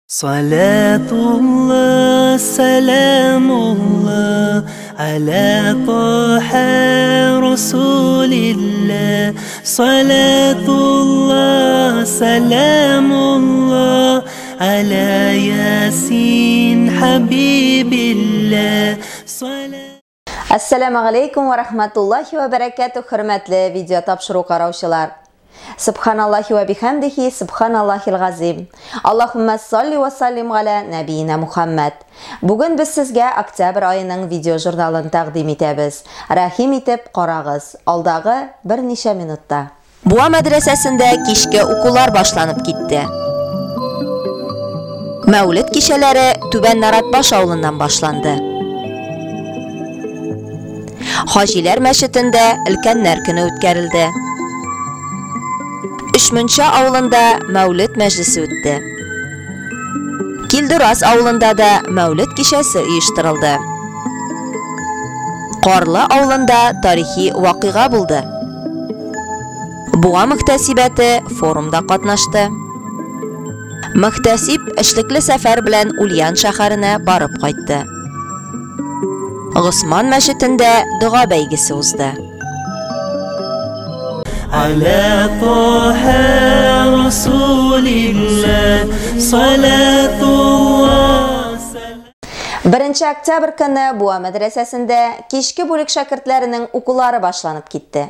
Салатулла, сәламулла, аля Таха Расулилла. Салатулла, сәламулла, аля Ясин Хабибилла. Әссәламу алейкум ва рахматуллахи ва бәрәкәтү, хөрмәтле видео тапшыру караучылар. Субханаллахи ва бихамдихи, субханаллахил газим. Аллахумма салли ва саллим аля нәбиина Мухаммад. Бүген без сезгә октябрь аеның видео журналын тәкъдим итәбез. Рәхим итеп карагыз. Алдагы берничә минутта. Буа мәдрәсәсендә кичке укулар башланып китте. Мәүлид кичәләре Түбән Наратбаш авылыннан башланды. Хаҗиләр мәчетендә өлкәннәр көне үткәрелде. Өчмөнчә авылында Мәүлид мәҗлесе үтте. Килдураз авылында да Мәүлид кичәсе оештырылды. Карлы авылында тарихи вакыйга булды. Буа мөхтәсибәте форумда катнашты. Мөхтәсиб эшлекле сәфәр белән Ульян шәһәренә барып кайтты. Госман мәчетендә дога бәйгесе узды. Аля Таха Расулилла, салатулла. 1 октябрь көне Буа мәдрәсәсендә кичке бүлек шәкертләренең укулары башланып китте.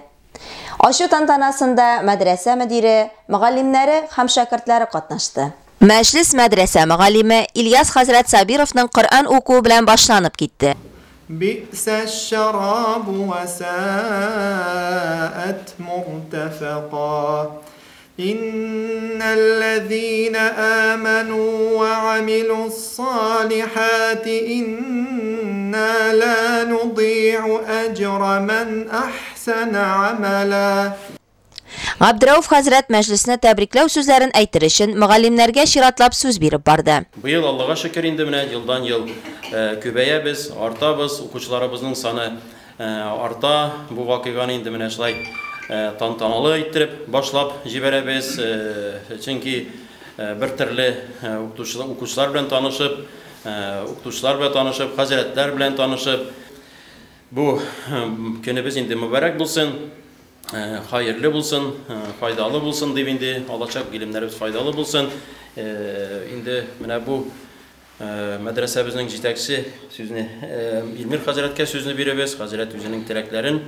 Ачу тантанасында мәдрәсә мөдире, мөгаллимнәре һәм шәкертләре катнашты. Мәҗлес мәдрәсә мөгаллиме Ильяс хәзрәт Сабировның Коръән укуы белән башланып китте. بئس الشراب وساءت مرتفقا. إن الذين آمنوا وعملوا الصالحات إنا لا نضيع أجر من أحسن عملا. Габдрәүф хәзрәт мәҗлесне тәбрикләү сүзләрен әйтер өчен мөгаллимнәргә чиратлап сүз биреп барды. Быел Аллага шөкер инде менә елдан ел күбәябез, артабыз, укучыларыбызның саны арта. Бу вакыйганы инде менә шулай тантаналы иттереп башлап җибәрәбез. Чөнки бер төрле укучылар белән танышып, укытучылар белән танышып, хәзрәтләр белән танышып, бу көнебез инде мөбарәк булсын. Хайырлы булсын, файдалы булсын дип инде алачак гыйлемнәребез файдалы булсын. Инде менә бу мәдрәсәбезнең җитәкчесе сүзне Илмир хәзрәткә сүзне бирәбез. Хәзрәт үзенең теләкләрен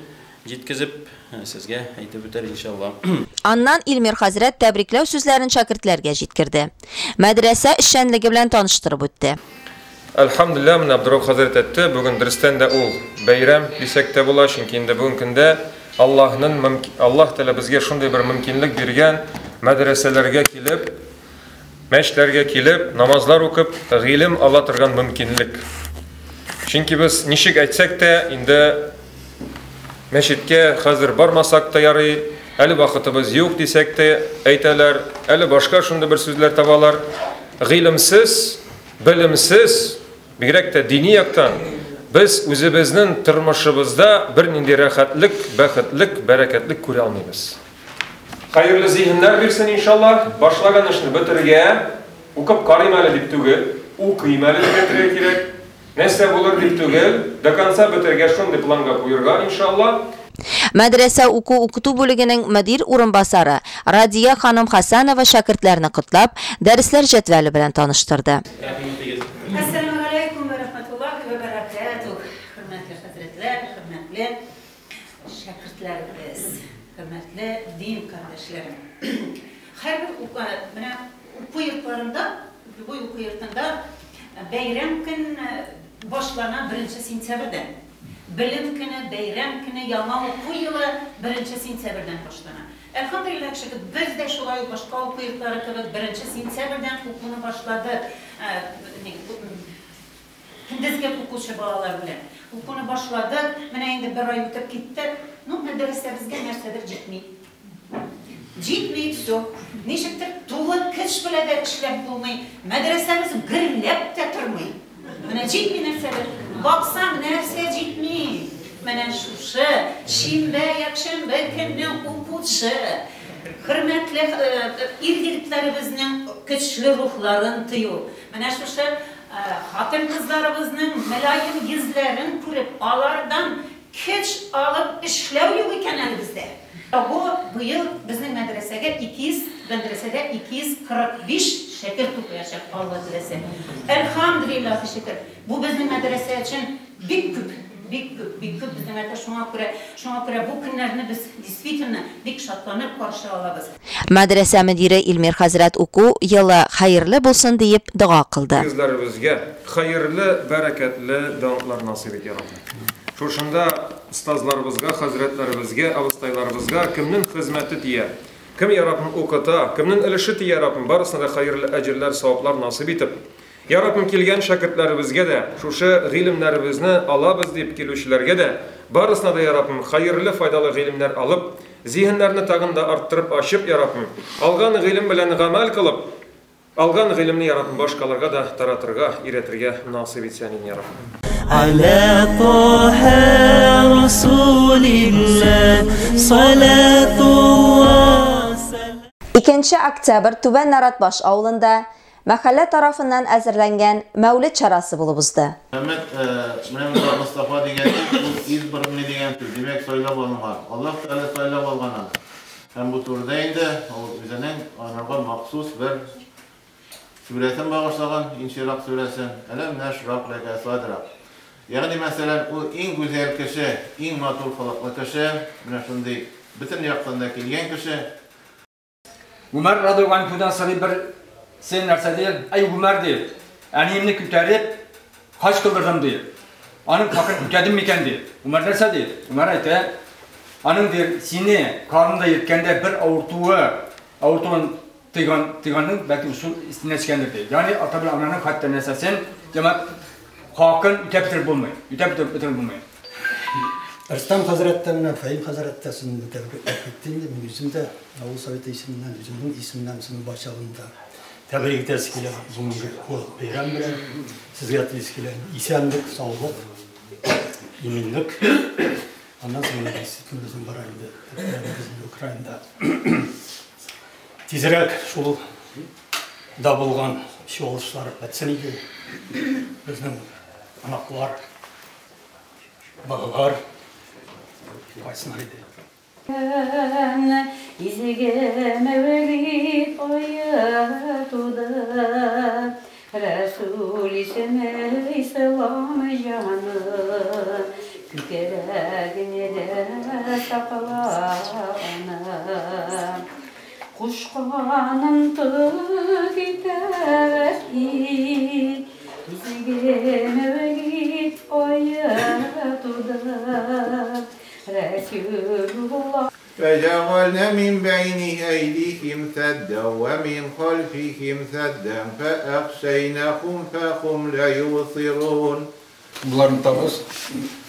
җиткезеп сезгә әйтеп үтәр иншалла. Аннан Илмир хәзрәт тәбрикләү сүзләрен шәкертләргә җиткерде. Мәдрәсә эшчәнлеге белән таныштырып үтте. Әлхәмдүлилләһ, менә Абдурәүф хәзрәт әйтте, бүген дөрестән дә ул бәйрәм дисәк тә була, чөнки инде бүгенге көндә Аллаһ Тәгалә безгә шундый бер мөмкинлек биргән, мәдрәсәләргә килеп, мәчетләргә килеп, намазлар укып, гыйлем ала торган мөмкинлек. Чөнки без ничек әйтсәк тә, инде мәчеткә хәзер бармасак та ярый, әле вакытыбыз юк дисәк тә әйтәләр, әле башка шундый бер сүзләр табалар. Гыйлемсез, белемсез, бигрәк тә дини яктан без үзебезнең тормышыбызда бернинди рәхәтлек, бәхетлек, бәрәкәтлек күрә алмыйбыз. Хәерле зиһеннәр бирсен иншаллаһ. Башлаган эшне бетерергә, укып карыйм әле дип түгел, укыйм әле дип әйтергә кирәк. Нәрсә булыр дип түгел, до конца бетерергә шундый планга куярга иншаллаһ. Мәдрәсә уку-укыту бүлегенең мөдир урынбасары Радия ханым Хасанова шәкертләрне котлап, дәресләр җәдвәле белән таныштырды. Әссәламу алейкум ва рахматуллахи ва баракатух. Хөрмәтле хәзрәтләр, хөрмәтле шәкертләребез, хөрмәтле дин кардәшләрем. Һәрбер менә уку йортларында, любой уку йортында бәйрәм көн башлана 1 сентябрьдән. Белем көне, бәйрәм көне, яңа уку елы 1 сентябрьдән башлана. Әлхәмдүлилләһ, шөкер, без дә шулай ук башка уку йортлары кебек 1 сентябрьдән укуны башладык. Көндезге укучы балалар белән укуны башладык. Менә инде бер ай үтеп китте. Ну, мәдрәсәбезгә нәрсәдер җитми. Җитми, всё. Ничектер тулы көч белән дә эшләп булмый. Мәдрәсәбез гөрләп тә тормый. Менә җитми нәрсәдер. Баксаң, нәрсә җитми? Менә шушы шимбә, якшәмбе көнне укучы хөрмәтле ир-егетләребезнең көчле рухларын тою, менә шушы хатын-кызларыбызның мөлаем йөзләрен күреп, алардан көч алып эшләү юк икән әле бездә. Бу быел безнең мәдрәсәгә 200, мәдрәсәдә 245 шәкерт укыячак, Алла теләсә. Әлхәмдүлиллаһи шөкер. Бу безнең мәдрәсә өчен бик күп, бик күп, бик күп безнең мәдрәсә. Шуңа күрә, шуңа күрә бу көннәрне без действительно бик шатланып каршы алабыз. Мәдрәсә мөдире Илмир хәзрәт уку елы хәерле булсын диеп дога кылды. Үзләребезгә хәерле, бәрәкәтле дәвамлар насыйп ит, я Рабби. Шушында остазларыбызга, хәзрәтләребезгә, абыстайларыбызга кемнең хезмәте тия, кем, я Раббым, укыта, кемнең өлеше тия, я Раббым, барысына да хәерле әҗерләр, саваплар насыйп итеп, я Раббым, килгән шәкертләребезгә дә, шушы гыйлемнәребезне алабыз дип килүчеләргә дә, барысына да, я Раббым, хәерле, файдалы гыйлемнәр алып, зиһеннәрне тагын да арттырып ачып, я Раббым, алган гыйлем белән гамәл кылып, алган гыйлемне, я Раббым, башкаларга да таратырга, өйрәтергә насыйп итсен, я Раббым. على طه رسول الله صلاة الله. 2 октябрь Түбән Наратбаш авылында мәхәллә тарафыннан әзерләнгән Мәүлид чарасы булып узды. Мөхәммәд, менә монда Мустафа дигән ул избранный дигән сүз, димәк, сайлап алынган. Аллаһ Тәгалә сайлап алган аны. Һәм бу турыда инде ул үзенең анарга махсус бер сүрәсен багышлаган, Инширак сүрәсен, Әләм нәшрах ләкә садрак. Ягъни, мәсәлән, ул иң гүзәл кеше, иң матур холыклы кеше, менә шундый бөтен яктан да килгән кеше. Гомәр радиаллаһу анһудан сорый бер сен нәрсә ди? Әй Гомәр ди, әниемне күтәреп хаҗ кылдырдым ди. Аның хакын үтәдем микән ди. Гомәр нәрсә ди? Гомәр әйтә, аның ди сине карнында йөрткәндә бер авыртуы, авыртуын тыйган, тыйганның бәлки шул истенә төшкәндер ди. Ягъни ата белән ананың хәтта нәрсәсен, җәмәгать хакын үтәп бетереп булмый. Үтәп бетереп булмый. Рөстәм хәзрәт тә менә Фәһим хәзрәт тә сезне тәбрикләп китте инде. Мин үзем дә авыл советы исеменнән, үземнең исемнән сезне барчагызны да тәбрик итәсе килә. Бүгенге бәйрәм белән сезгә телисе килә. Исәнлек, саулык, иминлек. Аннан соң менә действительно безнең бара инде. Безнең Украинада тизрәк шул да булган чуалышлар бетсен иде. Безнең анаклар, балалар кайтсыннар иде. Изге Мәүлид ае туды, Рәсүл исеме Ислам җаны, күкрәгеңдә сакла аны. Кушканын тот итәр Изге Мәүлид ае туды, Рәсүлулла. فجعلنا من بين أيديهم سدا ومن خلفهم سدا فأغشيناهم فهم لا يبصرون. Буларын табыз.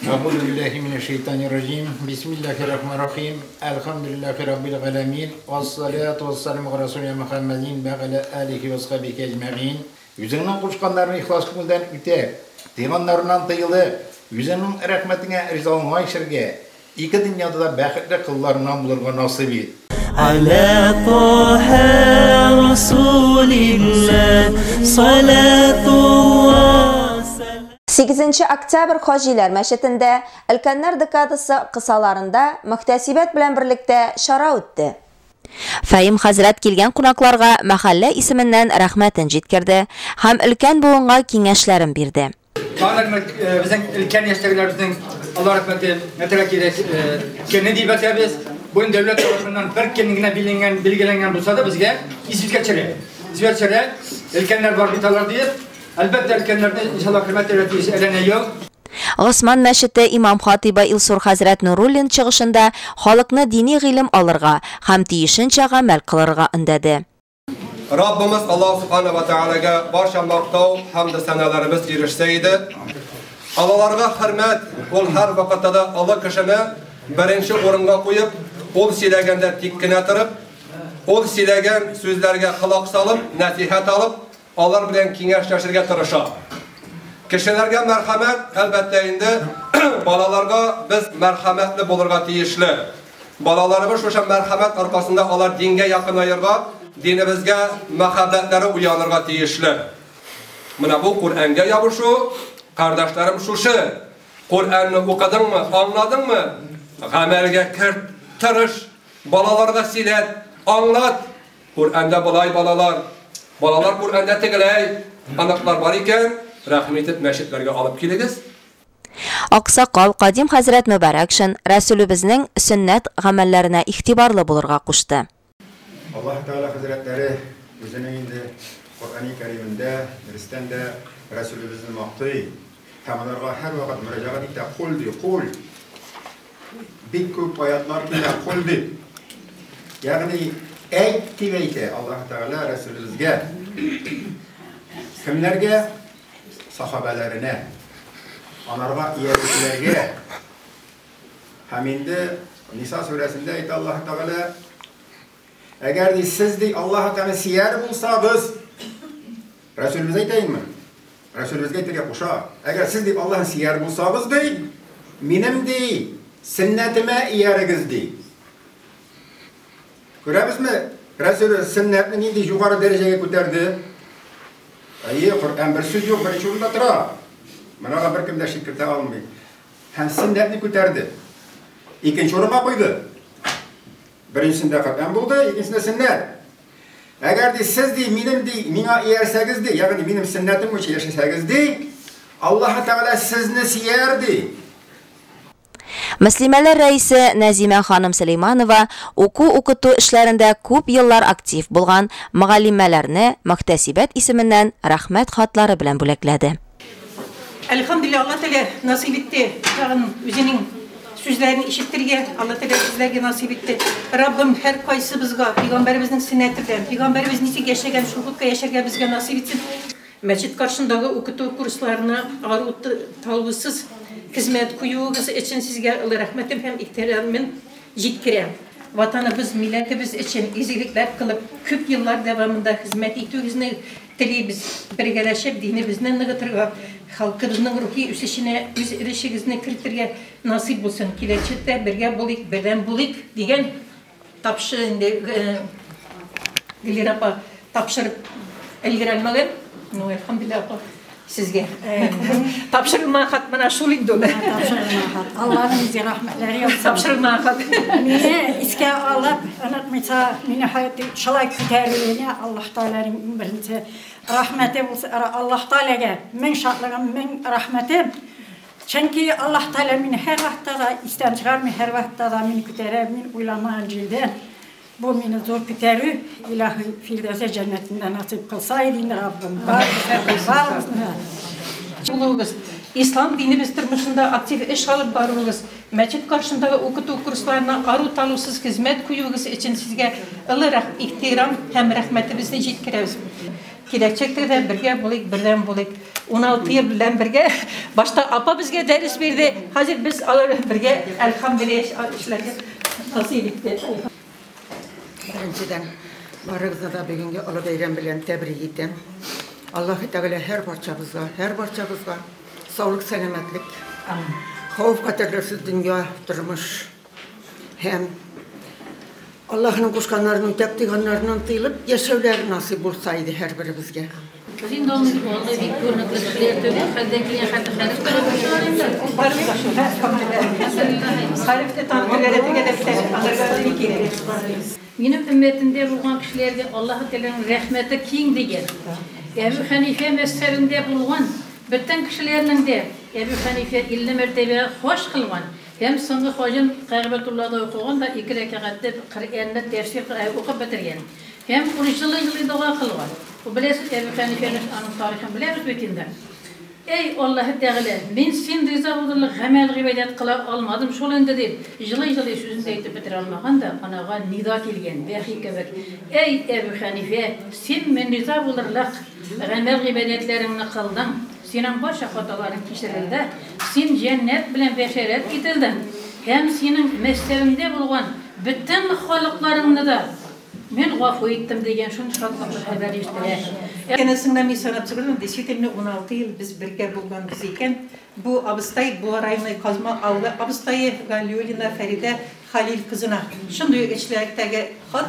Әгъузу биллахи минәш шайтанир раҗим. Бисмиллахир рахманир рахим. Әлхәмдүлиллахи раббил галәмин. Вассалату вассаламу аля расулина Мухаммадин ва аля алихи ва асхабихи әҗмәгин. Үзеңнең кушканнарын ихлас күңелдән үтә, тыйганнарыннан тыелып, үзеңнең рәхмәтеңә ризалыгыңа ирешергә, ике дөньяда да бәхетле кылларыннан булырга насыйп ит. على طه رسول الله صلاة الله. 8 октябрь Хаҗиләр мәчетендә өлкәннәр декадасы кысаларында мөхтәсибәт белән берлектә чара үтте. Фәһим хәзрәт килгән кунакларга мәхәллә исеменнән рәхмәтен җиткерде һәм өлкән буынга киңәшләрен бирде. Безнең өлкән яшьтәгеләребезнең Алла рәхмәте нәтәрә кирәк, кене дип әйтәбез. Бу инде дәүләт тарафыннан бер көн генә билгеләнгән булса да безгә исебезгә төшерә. Исебезгә төшерә. Өлкәннәр бар бит алар диеп, әлбәттә өлкәннәрне иншалла хөрмәт итәргә тиеш әләнә юк. Госман мәчете имам хатибы Илсур хәзрәт Нуруллин чыгышында халыкны дини гыйлем алырга һәм тиешенчә гамәл кылырга өндәде. Раббымыз Аллаһ субхана ва таалагә барча мактау һәм дә сәналарыбыз ирешсә иде. Аллаларга хөрмәт, ул һәр вакытта да олы кешене беренче урынга куеп, ул сөйләгәндә тик кенә торып, ул сөйләгән сүзләргә колак салып, нәсихәт алып, алар белән киңәшләшергә тырыша. Кешеләргә мәрхәмәт, әлбәттә инде, балаларга без мәрхәмәтле булырга тиешле. Балаларыбыз шушы мәрхәмәт аркасында алар дингә якынаерга, Динебезгә мәхәббәтләре уянырга тиешле. Менә бу Коръәнгә ябышу, кардәшләрем, шушы. Коръәнне укыдыңмы, аңладыңмы? Гамәлгә керт, тырыш, балаларга сөйләт, аңлат. Коръәндә болай балалар, балалар Коръәндә тегеләй, аныклар бар икән, рәхим итеп мәчетләргә алып килегез. Аксакал Кадим хәзрәт Мөбарәкшин Рәсүлебезнең сөннәт гамәлләренә игътибарлы булырга кушты. Аллаһ Тәгалә хәзрәтләре үзенең инде Коръәни Кәримендә, дөрестән дә Рәсүлебезне мактый һәм аларга һәрвакыт мөрәҗәгать итә, кул ди, кул. Бик күп аятлар килә, кул дип. Ягъни әйт дип әйтә Аллаһ Тәгалә Рәсүлебезгә. Кемнәргә? Сахабәләренә. Анарга иярүчеләргә. Һәм инде Ниса сүрәсендә әйтә Аллаһ Тәгалә, әгәр ди сез ди Аллаһ Тәгалә сияр булсагыз, Рәсүлебез әйтәйме? Рәсүлебезгә әйтергә куша. Әгәр сез ди Аллаһны сияр булсагыз ди, минем ди сөннәтемә иярегез ди. Күрәбезме? Рәсүл сөннәтне нинди югары дәрәҗәгә күтәрде? Әйе, Коръән бер сүз юк, беренче урында тора. Монага беркем дә шик кертә алмый. Һәм сөннәтне күтәрде. Икенче урынга куйды. Беренчесендә Коръән булды, икенчесендә сөннәт. Әгәр ди сез ди минем ди миңа иярсәгез ди, ягъни минем сөннәтем буенча яшәсәгез ди, Аллаһ Тәгалә сезне сияр ди. Мөслимәләр рәисе Нәзимә ханым Сөләйманова уку-укыту эшләрендә күп еллар актив булган мөгаллимәләрне мөхтәсибәт исеменнән рәхмәт хатлары белән бүләкләде. Әлхәмдүлилләһ, Алла Тәгалә насыйп итте тагын үзенең сүзләрен ишетергә, Алла Тәгалә безләргә насыйп итте. Раббым һәркайсыбызга пәйгамбәребезнең сөннәте белән, пәйгамбәребез ничек яшәгән, шул хутка яшәргә безгә насыйп итсен. Мәчет каршындагы укыту курсларына ару талусыз хезмәт куюыгыз өчен сезгә олы рәхмәтем һәм ихтирамын җиткерәм. Ватаныбыз, милләтебез өчен изгелекләр кылып, күп еллар дәвамында хезмәт итүегезне телибез. Бергәләшеп динебезне ныгытырга, халкыбызның рухи үсешенә үз өлешегезне кертергә насыйп булсын. Киләчәктә бергә булыйк, бердәм булыйк дигән тапшы инде Гөлира апа тапшырып өлгерә алмаган. Ну, әлхәмдүлилләһ, апа, сезгә. Тапшырылмаган хат менә шул инде ул. Тапшырылмаган хат. Аллаһның үзе рәхмәтләре яусын. Тапшырылмаган хат. Мине искә алып, онытмыйча, мине шулай күтәрүенә Аллаһ Тәгаләнең иң беренче рәхмәте булсын. Аллаһ Тәгаләгә мең шатлыгым, мең рәхмәтем. Чөнки Аллаһ Тәгалә мине һәрвакытта да истән чыгармый, һәрвакытта да мине күтәрә, мин уйламаган җирдән. Бу мине зур күтәрү, Илаһи Фирдәүсә җәннәтендә насыйп кылса иде инде Раббым. Барыбызны. Булуыгыз, ислам динебез тормышында актив эш алып баруыгыз, мәчет каршындагы укыту курсларына ару-талусыз хезмәт куюыгыз өчен сезгә олы ихтирам һәм рәхмәтебезне җиткерәбез. Киләчәктә дә бергә булыйк, бердәм булыйк. 16 ел белән бергә башта апа безгә дәрес бирде, хәзер без алар белән бергә, әлхәмдүлилләһ, эшләргә насыйп итте. Беренчедән, барыгызны да бүгенге олы бәйрәм белән тәбрик итәм. Аллаһы Тәгалә һәр барчабызга, һәр барчабызга саулык, сәламәтлек, хәвеф-хәтәрләрсез дөнья, тормыш һәм Аллаһның кушканнарын үтәп, тыйганнарыннан тыелып яшәүләр насыйп булса иде һәрберебезгә. Без инде андый бик күренекле кешеләр түгел, хәлдән килгән хәтле хәреф танытучылар инде. Хәрефне танытырга өйрәтергә дә бит әле, аларга ни кирәк. Минем өммәтемдә булган кешеләргә Аллаһы Тәгаләнең рәхмәте киң дигән. Әбү Хәнифә мәзһәбендә булган бөтен кешеләрнең дә Әбү Хәнифә 50 мәртәбә хаҗ кылган һәм соңгы хаҗын Кәгъбәтуллада укыган да ике рәкәгатьле Коръәнне тәфсир укып бетергән. Һәм ул җылый-җылый дога кылган. Бу беләсез, Әбү Хәнифәнең аның тарихын беләбез бит инде. Әй, Аллаһы Тәгалә, мин син риза булырлык гамәл-гыйбадәт кыла алмадым шул инде, дип, җылый-җылый сүзен дә әйтеп бетерә алмаган да, анага нида килгән, вәхи кебек, Әй, Әбү Хәнифә, син мин риза булырлык гамәл-гыйбадәтләреңне кылдың, синең барча хаталарың кичерелде, син җәннәт белән бәшарәт ителдең һәм синең мәзһәбеңдә булган бөтен халыкларыңны да Мин гафу иттем, дигән шундый шатлыклы хәбәр ишетелә. Янәсенә мин санап чыгардым, действительно 16 ел без бергә булганбыз икән. Бу абыстай Буа районы Казма авылы абыстае Галиуллина Фәридә Халил кызына шундый ук эчлектәге хат.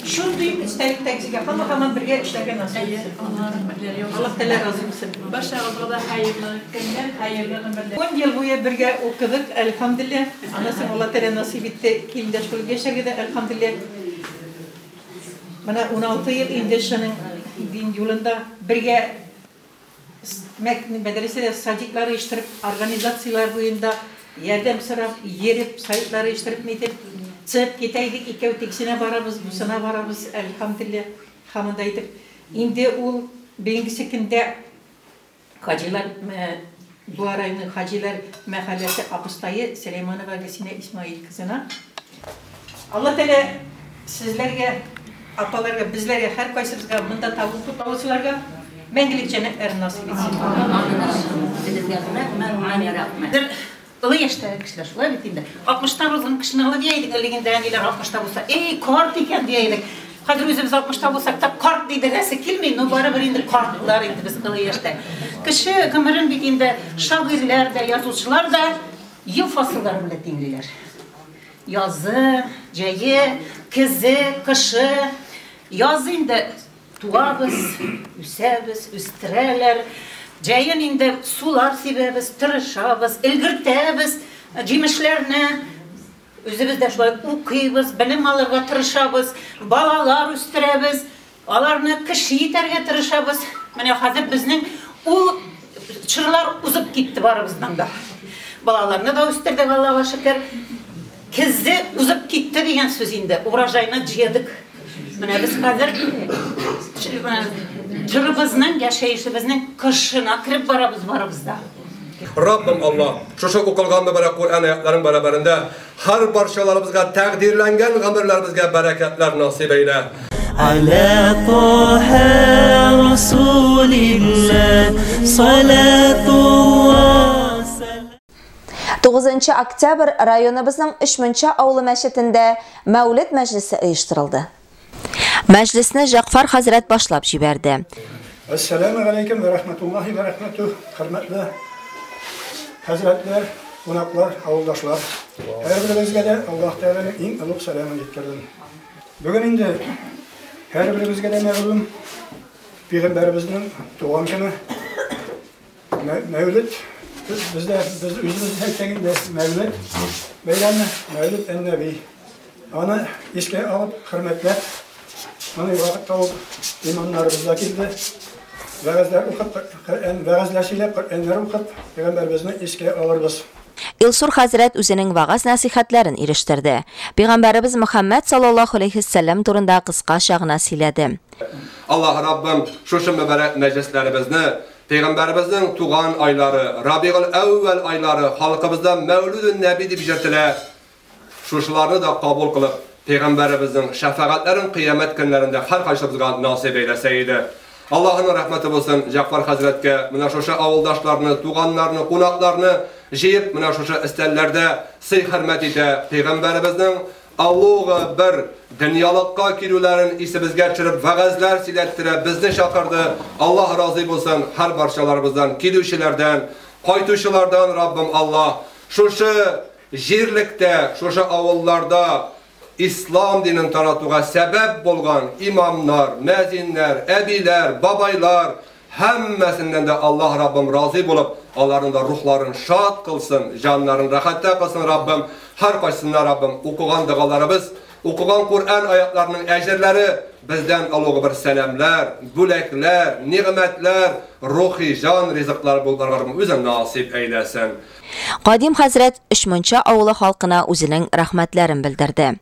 Шундый истәлектәгесегә һаман-һаман бергә эшләргә насыйп итсен. Аллаһ Тәгалә разый булсын. Барчагызга да хәерле көннәр, хәерле гомерләр. 10 ел буе бергә укыдык, әлхәмдүлилләһ. Аннан соң Аллаһ Тәгалә насыйп итте, килендәш булып яшәргә дә, әлхәмдүлилләһ. Менә 16 ел инде шуның дин юлында бергә мәдрәсәдә садиклар оештырып, организацияләр буенда ярдәм сорап, йөреп, сайтлар оештырып нитеп, чыгып китә идек, икәү тиксенә барабыз, бусына барабыз, әлхәмдүлилләһ, һаман да итеп. Инде ул бүгенгесе көндә хаҗилар Буа районы хаҗилар мәхәлләсе абыстае Сөләйманова Гөлсинә Исмаил кызына. Алла Тәгалә сезләргә, апаларга, безләргә, һәркайсыбызга монда табу туплаучыларга мәңгелек җәннәтләрен насыйп итсен. Рәхмәт. Олы яшьтәге кешеләр шулай бит инде. Алтмыштан узган кешене олы дия идек, элек инде әниләр алтмышта булса, эй, карт икән дия идек. Хәзер үзебез алтмышта булсак та, карт дидерәсе килми, но барыбер инде картлар инде без олы яшьтә. Кеше гомерен бит инде шагыйрьләр дә, язучылар да ел фасыллары белән тиңлиләр. Язы, җәе, көзе, кышы. Яз инде Туабыз, үсәбез, үстерәләр. Җәен инде сулар сибәбез, тырышабыз, өлгертәбез җимешләрне. Үзебез дә шулай укыйбыз, белем алырга тырышабыз, балалар үстерәбез, аларны кеше итәргә тырышабыз. Менә хәзер безнең ул чорлар узып китте барыбызның да. Балаларны да үстердек, Аллага шөкер. Көзе узып китте дигән сүз инде, урожайны җыядык. Менә без хәзер җырыбызның, яшәешебезнең кышына кереп барабыз барыбыз да. Раббым Аллаһ, шушы укылган мөбарәк Коръән аятларың бәрабәрендә һәр барчаларыбызга тәкъдирләнгән гомерләребезгә бәрәкәтләр насыйп әйлә. Аля Таһа Расулилла, салатуллах. 9 октябрь районыбызның Өчмунча авылы мәчетендә Мәүлид мәҗлесе оештырылды. Мәҗлесне Җәгъфәр хәзрәт башлап җибәрде. Әссәләмү галәйкем вә рәхмәтуллаһи вә рәхмәтүһ, хөрмәтле хәзрәтләр, кунаклар, авылдашлар. Һәрберегезгә дә Аллаһ Тәгаләнең иң олуг сәламен җиткердем. Бүген инде һәрберебезгә дә мәгълүм, пәйгамбәребезнең туган көне. Мәүлид бездә без үзебез әйтсәк инде Мәүлид бәйрәме, Мәүлид ән-Нәби. Аны искә алып, хөрмәтләп, моны вакыт табып имамнарыбыз да килде. Вәгазьләр укып, Коръән, вәгазьләр сөйләп, Коръәннәр укып, пәйгамбәребезне искә алырбыз. Илсур хәзрәт үзенең вәгазь-нәсыйхәтләрен ирештерде. Пәйгамбәребез Мөхәммәд саллаллаһу алейһиссәлам турында кыскача гына сөйләде. Аллаһ Раббым шушы мөбарәк мәҗлесләребезне Пәйгамбәребезнең туган айлары, Рабигыль-әүвәл айлары халкыбызда Мәүлүдүн-нәби дип җөртелә. Шушыларны да кабул кылып, Пәйгамбәребезнең шәфәгатьләрен кыямәт көннәрендә һәркайсыбызга насыйп әйләсә иде. Аллаһының рәхмәте булсын Җәгъфәр хәзрәткә, менә шушы авылдашларны, туганнарны, кунакларны җыеп, менә шушы өстәлләрдә сый-хөрмәт итә, Пәйгамбәребезнең Олуг бер дөньялыкка килүләрен исебезгә төшереп вәгазьләр сөйләттерә, безне чакырды. Аллаһ разый булсын һәр барчаларыбыздан, килүчеләрдән, кайтучылардан, Раббым Аллаһ, шушы җирлектә, шушы авылларда ислам динен таратуга сәбәп булган имамнар, мәзиннәр, әбиләр, бабайлар, Һәммәсеннән дә Аллаһ Раббым разый булып, аларның да рухларын шат кылсын, җаннарын рәхәттә кылсын, Раббым, һәркайсына, Раббым, укыган догаларыбыз, укыган Коръән аятларының әҗерләре бездән олуг бер сәламләр, бүләкләр, нигъмәтләр, рухи җан ризыклары булырга Раббым үзе насыйп әйләсен. Кадим хәзрәт Өчмунча авылы халкына үзенең рәхмәтләрен белдерде.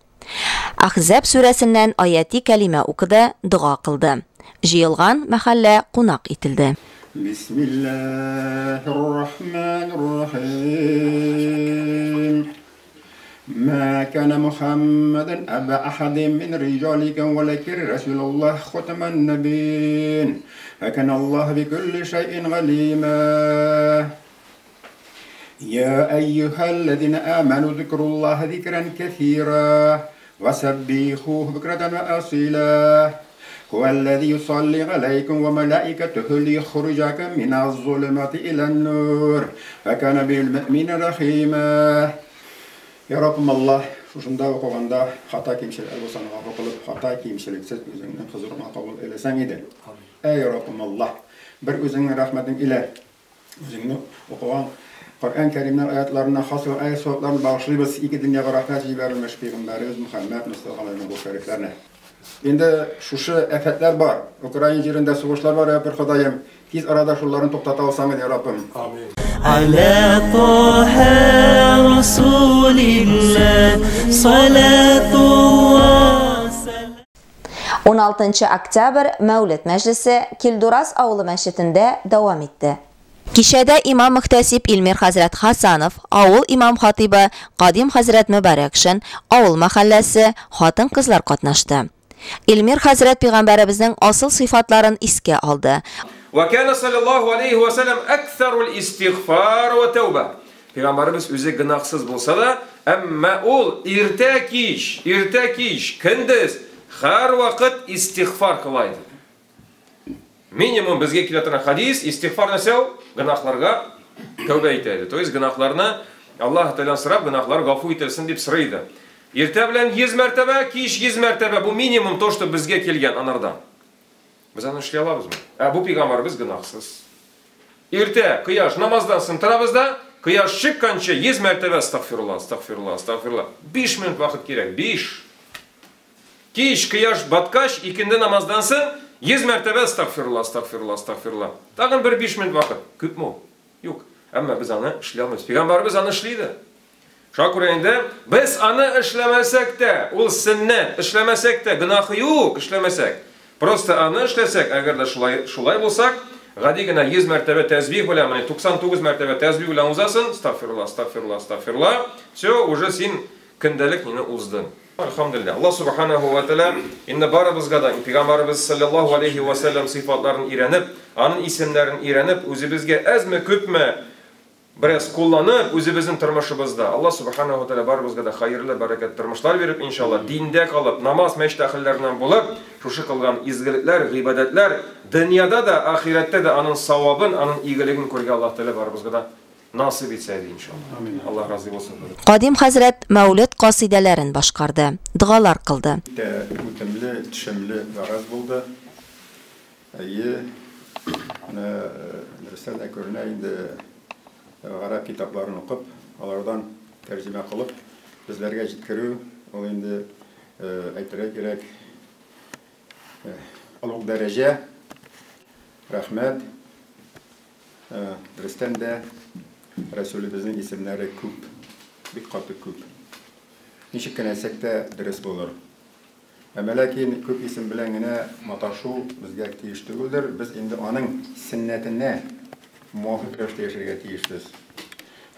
Әхзәб сүрәсеннән аяти кәлимә укыды, дога кылды. Җыелган мәхәллә кунак ителде. Бисмиллаһир-рахманир-рахим. Ма кана Мухаммадан аба ахадин мин риҗаликум валакин расулуллаһ хатаман набиин. Ва кана Аллаһу бикулли шайин галима. Я әйюһәлләзина аману зикруллаһа зикран кәсира ва саббихуху букратан ва асила. Хуаллази юсалли галәйкум ва малаикатуху лиюхриҗакум миназ-зулумати илән-нур ва кана бил мөэминина рахима. Я Раббым Аллаһ, Шушында укыганда хата кимчелекләр булса, гафу кылып, хата кимчелексез үзеңнең хозурыңа кабул әйләсәң иде. Әй Раббым Аллаһ, бер үзеңнең рәхмәтең илә үзеңне укыган Коръән Кәримнән аятларына хас ая савапларын багышлыйбыз. Ике дөньяга рәхмәт җибәрелмеш пәйгамбәребез Мөхәммәд Мостафа алейһи бу шәрифләрне. Инде шушы афәтләр бар, Украина җирендә сугышлар бар, я бер Ходаем, тиз арада шуларын туктата алсаң иде, Раббым. Амин. على طه رسول الله صلاة الله. 16 октябрь Мәүлет мәҗлесе Килдураз авылы мәчетендә дәвам итте. Кичәдә имам мөхтәсиб Илмир хәзрәт Хасанов, авыл имам хатибы Кадим хәзрәт Мөбарәкшин, авыл мәхәлләсе, хатын-кызлар катнашты. Илмир хәзрәт пәйгамбәребезнең асыл сыйфатларын искә алды. Ва кана саллаллаһу алейһи ва саллям аксарул истигъфар ва тәүбә. Пәйгамбәребез үзе гөнаһсыз булса да, әмма ул иртә кич, иртә кич, көндез һәрвакыт истигъфар кыла иде. Минимум безгә килә торган хадис, истигъфар нәрсә ул? Гөнаһларга тәүбә итә иде. То есть гөнаһларны Аллаһ Тәгаләдән сорап, гөнаһлар гафу ителсен дип сорый иде. Иртә белән 100 мәртәбә, кич 100 мәртәбә, бу минимум то, что безгә килгән анардан. Без аны эшли алабызмы? Ә бу пәйгамбәребез гөнаһсыз. Иртә кояш намаздан соң торабыз да, кояш чыкканчы 100 мәртәбә астагфирулла, астагфирулла, астагфирулла. 5 минут вакыт кирәк, 5. Кич кояш баткач, икенде намаздан соң 100 мәртәбә астагфирулла, астагфирулла, астагфирулла. Тагын бер 5 минут вакыт. Күпме ул? Юк. Әмма без аны эшли алмыйбыз. Пәйгамбәребез аны эшли иде. Шуңа күрә инде без аны эшләмәсәк тә, ул сөннәт, эшләмәсәк тә гөнаһы юк, эшләмәсәк. Просто аны эшләсәк, әгәр дә шулай, шулай булсак, гади генә 100 мәртәбә тәсбих белән, менә 99 мәртәбә тәсбих белән узасың, астагфирулла, астагфирулла, астагфирулла, все, уже син көндәлек мине уздың. Әлхәмдүлилләһ. Аллаһ субханаһу ва тәгалә инде барыбызга да пәйгамбәребез саллаллаһу алейһи ва сәлләм сыйфатларын өйрәнеп, аның исемнәрен өйрәнеп, үзебезгә әзме-күпме бераз кулланып, үзебезнең тормышыбызда Аллаһ субханаһу ва тәгалә барыбызга да хәерле, бәрәкәтле тормышлар биреп, иншалла, диндә калып, намаз, мәчет әһелләреннән булып, шушы кылган изгелекләр, гыйбадәтләр дөньяда да, ахирәттә дә аның савабын, аның игелеген күрергә Аллаһ Тәгалә барыбызга да насыйп итсә иде, иншалла. Аллаһ разый булсын. Кадим хәзрәт Мәүлед касыйдәләрен башкарды, догалар кылды. Үтә үтемле, төшемле вәгазь булды. Әйе, менә дөрестән дә күренә инде, гарәп китапларын укып, алардан тәрҗемә кылып, безләргә җиткерү, ул инде, әйтергә кирәк, олуг дәрәҗә. Рәхмәт. Дөрестән дә, Рәсүлебезнең исемнәре күп, бик каты күп. Ничек кенә әйтсәк тә, дөрес булыр. Әмма ләкин күп исем белән генә маташу безгә тиеш түгелдер. Без инде аның сөннәтенә муафыйк рәвештә яшәргә тиешбез.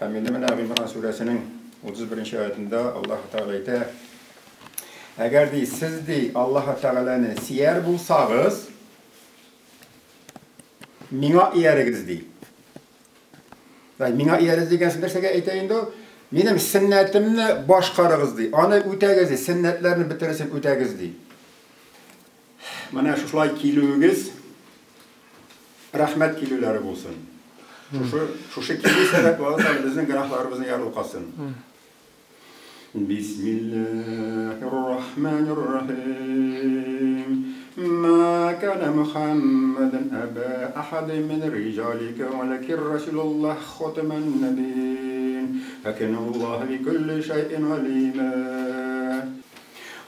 Һәм инде менә Гыймран сүрәсенең 31 аятында Аллаһ Тәгалә әйтә: Әгәр ди, сез ди Аллаһ Тәгаләне сияр булсагыз, миңа иярегез ди. Миңа иярегез дигән сүз нәрсәгә әйтә инде ул? Минем сөннәтемне башкарыгыз ди. Аны үтәгез ди, сөннәтләрне бетересен үтәгез ди. Менә шушылай килүегез рәхмәт килүләре булсын. Шушы килү сәбәп булса, безнең гөнаһларыбызны ярлыкасын. Бисмиллаһир-рахманир-рахим. Ма кана Мухаммадан аба ахадин мин риҗаликум, валакин Расулуллаһ хатаман набиин. Факина Аллаһ бикулли шайъин алима.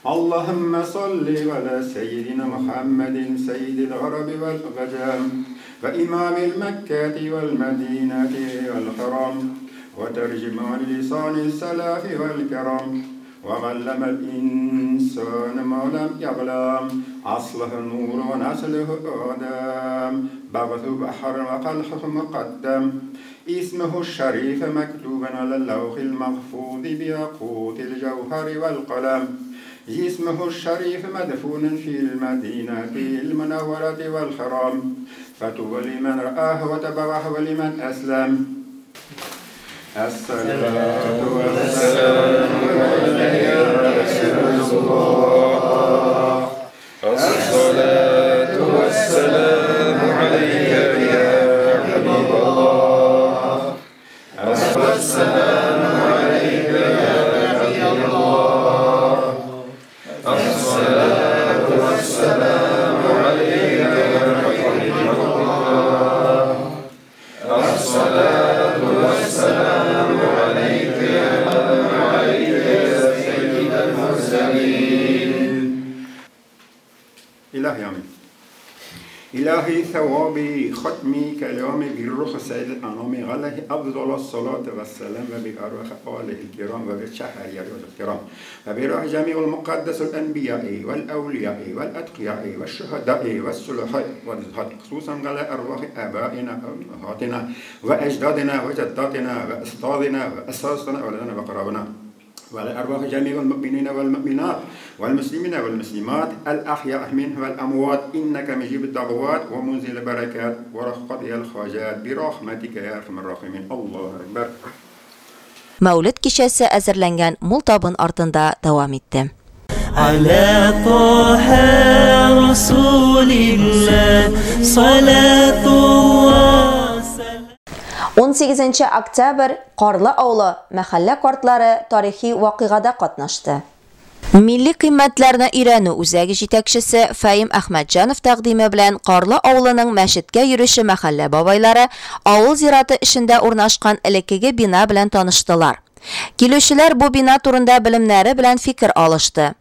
Аллаһумма салли аля саййидина Мухаммадин саййидил араби вал аджам ва имамил Маккати вал Мадинати вал Харам ва таржиман лисани салафи вал кирам ва аллама ал-инсана ма лам я'лам. Аслуху нур ва наслуху адам багъту бахр ва қалху муқаддам. Исмуху шариф мактубан аля лавхил махфуз биякутил джавхари вал қалам. جسمه الشريف مدفون في المدينة المنورة والحرام. فطوبى لمن رآه وتبعه ولمن أسلم. الصلاة والسلام عليك يا رسول الله. الصلاة والسلام عليك يا حبيب الله. السلام عليك يا نبي الله. ثواب ختم كلام بالروح سيد الأنام عليه أفضل الصلاة والسلام وبأرواح آله الكرام وبالشهرية الكرام وبروح جميع المقدس الأنبياء والأولياء والأتقياء والشهداء والصلحاء والزهاد، خصوصا على أرواح آبائنا وأمهاتنا وأجدادنا وجداتنا وأستاذنا وأساسنا أولادنا وقرابنا، وعلى أرواح جميع المؤمنين والمؤمنات والمسلمين والمسلمات الأحياء منه والأموات، إنك مجيب الدعوات ومنزل البركات ورقضي الحاجات برحمتك يا أرحم الراحمين. الله أكبر. Мәүлет кичәсе әзерләнгән мул табын артында дәвам итте. على طه رسول الله صلاة الله. 18 октябрь Карлы авылы мәхәллә картлары тарихи вакыйгада катнашты. Милли кыйммәтләрне өйрәнү үзәге җитәкчесе Фәим Әхмәтҗанов тәкъдиме белән Карлы авылының мәчеткә йөрүче мәхәллә бабайлары авыл зираты эчендә урнашкан элеккеге бина белән таныштылар. Килүчеләр бу бина турында белемнәре белән фикер алышты.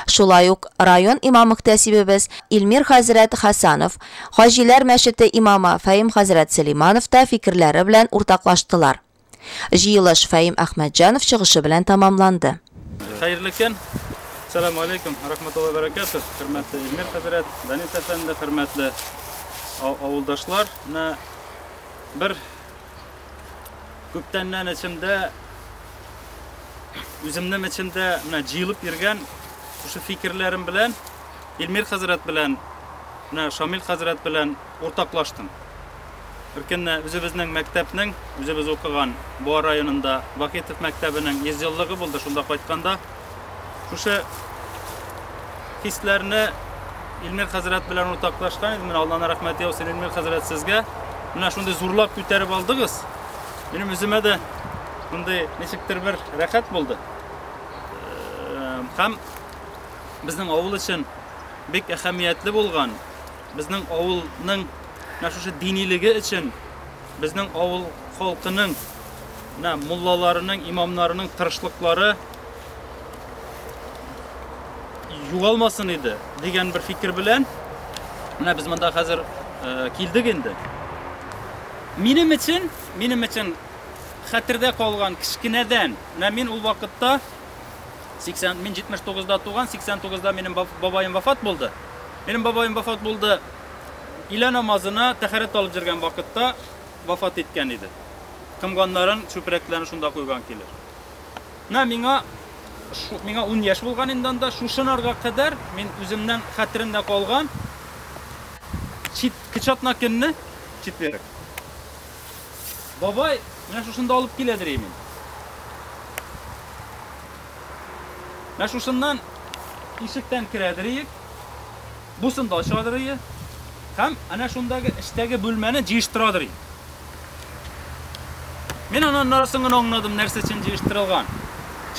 Шулай ук район имам мөхтәсибебез Илмир хәзрәт Хасанов, Хаҗиләр мәчете имамы Фәим хәзрәт Сөләйманов та фикерләре белән уртаклаштылар. Җыелыш Фәим Әхмәтҗанов чыгышы белән тәмамланды. Хәерле көн. Ассаламу алейкум, рахматуллаһи ва баракатуһ. Хөрмәтле Илмир хәзрәт, Данис әфәнде, хөрмәтле авылдашлар. Менә бер күптәннән эчемдә, үземнең эчемдә менә җыелып йөргән шушы фикерләрем белән Илмир хәзрәт белән, менә Шамил хәзрәт белән уртаклаштым. Бер көнне үзебезнең мәктәпнең, үзебез укыган Буа районында Вахитов мәктәбенең 100 еллыгы булды. Шунда кайтканда шушы хисләрне Илмир хәзрәт белән уртаклашкан идем. Менә Аллаһның рәхмәте яусын, Илмир хәзрәт, сезгә. Менә шундый зурлап күтәреп алдыгыз. Минем үземә дә шундый ничектер бер рәхәт булды. Һәм безнең авыл өчен бик әһәмиятле булган, безнең авылның менә шушы динилеге өчен, безнең авыл халкының, менә муллаларының, имамнарының тырышлыклары югалмасын иде дигән бер фикер белән менә без монда хәзер килдек инде. Минем өчен хәтердә калган кечкенәдән, менә мин ул вакытта 80, мин 79-да туган, 89-да минем бабаем вафат булды. Минем бабаем вафат булды. Илә намазына тәһарәт алып йөргән вакытта вафат иткән иде. Кымганнарын, чүпрәкләрен шунда куйган килер. Менә миңа 10 яшь булган инде анда, шушынарга кадәр мин үземнән хәтеремдә калган кечатна көнне четверг. Бабай менә шушында алып киләдер имин. Менә шушыннан ишектән керәдер иек, бусын да ачадыр иек, һәм әнә шундагы эчтәге бүлмәне җыештырадыр иек. Мин аннан нарысын гына аңладым, нәрсә өчен җыештырылган.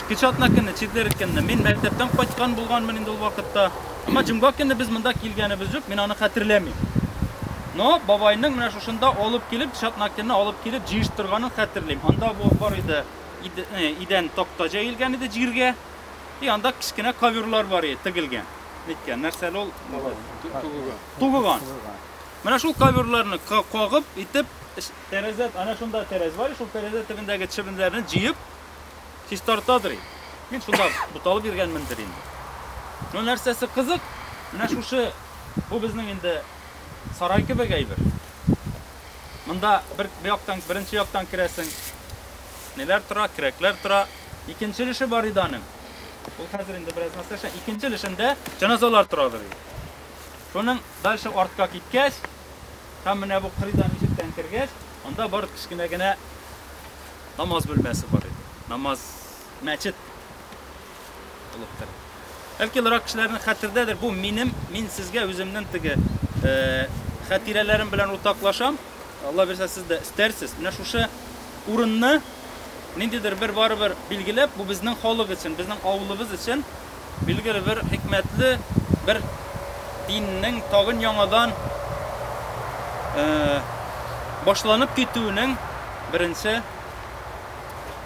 Кечатна көнне, четверг көнне мин мәктәптән кайткан булганмын инде ул вакытта. Әмма җомга көнне без монда килгәнебез юк, мин аны хәтерләмим. Но бабайның менә шушында алып килеп, кечатна көнне алып килеп җыештырганын хәтерлим. Анда бу бар иде, идән такта җәелгән иде җиргә. И анда кечкенә коверлар бар иде, тегелгән. Ниткән нәрсәле ул? Тугыган. Менә шул коверларны кагып итеп, тәрәзә, ана шунда тәрәз бар, шул тәрәзә төбендәге чебеннәрне җыеп чистартадыр. Мин шунда буталып йөргәнмендер инде. Ну нәрсәсе кызык? Менә шушы, бу безнең инде сарай кебек әйбер. Монда бер яктан, беренче яктан керәсең. Ниләр тора, керәкләр тора. Икенче өлеше бар иде аның. Ул хәзер инде бераз нәрсә. Икенче өлешендә җеназалар торадыр. Шуның дальше артка киткәч, һәм менә бу кырыйдан ишектән кергәч, анда бар кечкенә генә намаз бүлмәсе бар иде. Намаз мәчет булып тора. Бәлки олырак кешеләрнең хәтердәдер. Бу минем, мин сезгә үземнең теге хатирәләрем белән уртаклашам. Алла бирсә, сез дә истәрсез. Менә шушы урынны ниндидер бер барыбер билгеләп, бу безнең халык өчен, безнең авылыбыз өчен билгеле бер хикмәтле бер диннең тагын яңадан башланып китүенең беренче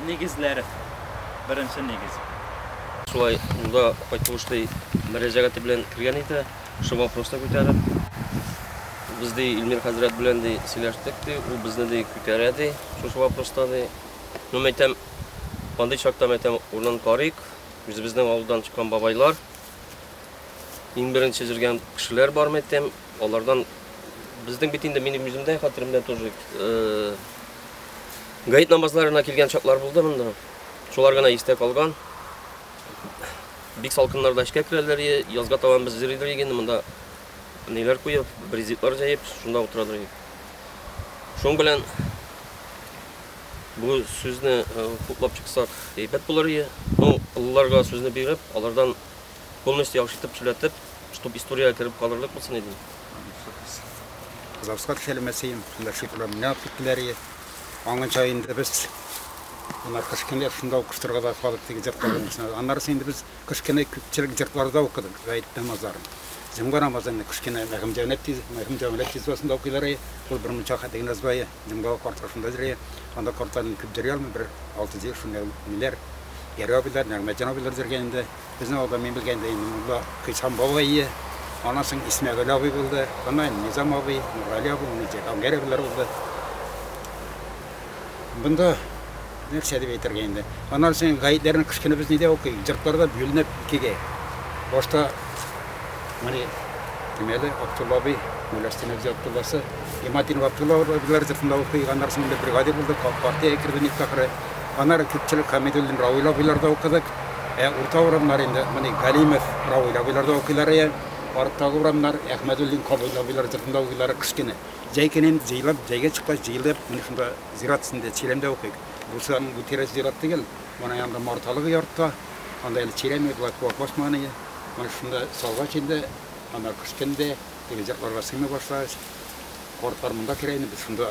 нигезләре, беренче нигез. Шулай монда кайтуышлый мөрәҗәгате белән кергән иде, шул вопросны күтәреп. Без ди Илмир хәзрәт белән ди сөйләштек ди, ул безне ди күтәрә ди, шушы вопроста ди. Ну, мәйтәм, андый чакта мәйтәм, урынын карыйк. Үзебезнең авылдан чыккан бабайлар, иң беренче җөргән кешеләр бар мәйтәм, алардан безнең бит инде минем үземдә хәтеремдә тоже гает намазларына килгән чаклар булды монда. Шулар гына истә калган. Бик салкыннарда эчкә керәләр, язга табан без йөридер инде монда ниләр куеп, брезентлар җәеп, шунда утырадыр идек. Шуның белән бу сүзне хуплап чыксак, әйбәт булыр иде. Ну, олыларга сүзне биреп, алардан полностью яхшы итеп сөйләтеп, чтоб историягә кереп калырлык булсын иде. Казахстан кешеләре шунда шифрлар менә алып киттеләр иде. Аңынча инде без Аннары кыш көне шунда укыштырырга да калдык теге җыртларның. Аннары инде без кыш көне күпчелек җыртларда укыдык, гает намазларын. Җомга намазын кыш көне Мәхүм Җәүләт тиз, Мәхүм Җәүләт тиз укыйлар иде. Ул бер мунча хәтеген язбай, җомга картлар шунда йөри. Анда картларны күп йөри алмый, бер 6 шунда ниләр, Гәрәй абыйлар, Нәгъмәтҗан абыйлар йөргән инде. Безнең авылда мин белгәндә инде мулла Хисам бабай иде. Аннан соң Исмәгыйль абый булды, аннан Низам абый, Нургали абый, Җиһангир абыйлар булды. Бында нәрсә дип әйтергә инде. Аннан соң гаетләрне кыш көне без нидә укыйк? Җыртларда бүленеп икегә. Башта менә кем әле Абдулла абый, Мулластин абый Абдулласы, Иматинов Абдулла абыйлар җыртында укыйк. Аннан соң инде бригадир булды, партия керде ник ахыры. Аннары күпчелек Хамидуллин Равил абыйларда укыдык. Урта урамнар инде менә Галимов Равил абыйларда укыйлар. Арттагы урамнар Әхмәдуллин Кабил абыйлар җыртында укыйлар кыш көне. Җәй көне җыелып, җәйгә чыккач җыелып, менә шунда зират өстендә чирәмдә укыйк. Бусы бу тирә зират түгел. Моның янында марталыгы йортта. Анда әле чирәм болай куак басмаган иде. Менә шунда салгач инде, анда кыш көндә теге җыртларга сыймый башлагач, картлар монда керә инде, без шунда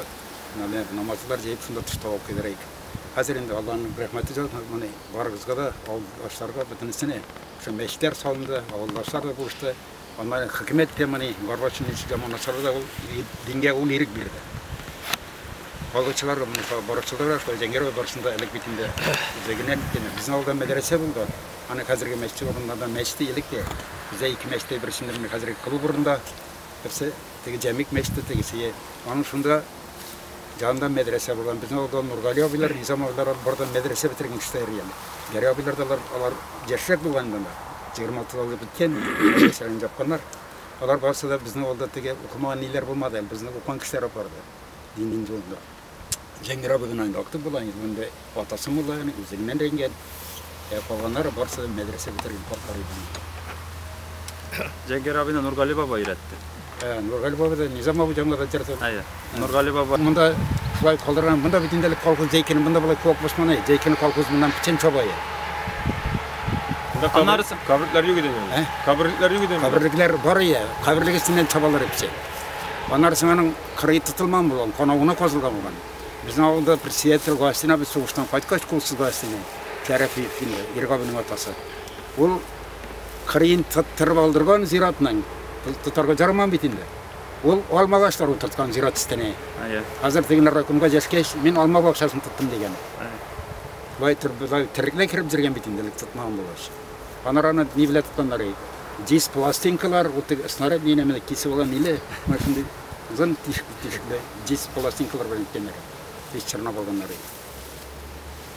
намазлар җыеп шунда тышта укыйдыр идек. Хәзер инде Аллаһның рәхмәте җылы, моны барыгызга да, авылдашларга бөтенесенә шул мәчетләр салынды, авылдашлар да булышты. Аннары хөкүмәт тә моны Горбачев заманында да ул дингә ул ирек бирде. Халыкчыларга моны баручыларга шулай Зәңгәр барысында элек бит инде үзегеннән иткән. Безнең авылда мәдрәсә булды. Аны хәзерге мәчет урынында мәчете элек тә. Бездә ике мәчет, берсендә менә хәзерге клуб урынында, берсе теге Җәмик мәчете, тегесе. Аның шунда янында мәдрәсә булган. Безнең авылда Нургали абыйлар, Низам абыйлар бардан мәдрәсә бетергән кешеләр әле. Гәрәй абыйлар да алар яшьрәк булган инде. 26 елда беткән, мәдрәсәләрен япканнар. Алар барысы да безнең авылда теге укымаган ниләр булмады әле. Безнең укыган кешеләр барды. Дин юлында. Җәңгер абый гына инде актык була, инде атасы мулла, үзеннән рәнгән. Калганнары барысы да мәдрәсә бетергән картлар иде. Җәңгер абыйны Нургали баба өйрәтте. Нургали баба да Низам абый җаңларда җырды. Әйе. Нургали баба. Монда шулай калдырган, монда бит инде колхоз җәйкене, монда болай куак басманы, җәйкене колхоз моннан печән чаба иде. Аннары каберлекләр юк иде инде. Каберлекләр юк иде. Каберлекләр бар иде. Каберлек өстеннән чабалар печән. Аннары соң аның кырые тотылмаган булган, канавына казылган булган. Безнең авылда председатель Гасина без сугыштан кайткач кулсыз Гасина, Шәрәфиев инде, Ирек абының атасы. Ул кырыен тоттырып алдырган зиратның, тотарга ярамаган бит инде. Ул алма агачлар утырткан зират өстенә. Хәзер тегеләр райкомга җәшкәч, мин алма бакчасын тоттым дигән. Болай терлекләр кереп йөргән бит инде, элек тотмаган булгач. Аннары аны ни белән тотканнар? Диск пластинкалар, ул теге снаряд нинә менә кисеп алган ниле, менә шундый озын тишек-тишекле диск пластинкалар белән иткәннәр. Тиз чорнап алганнар.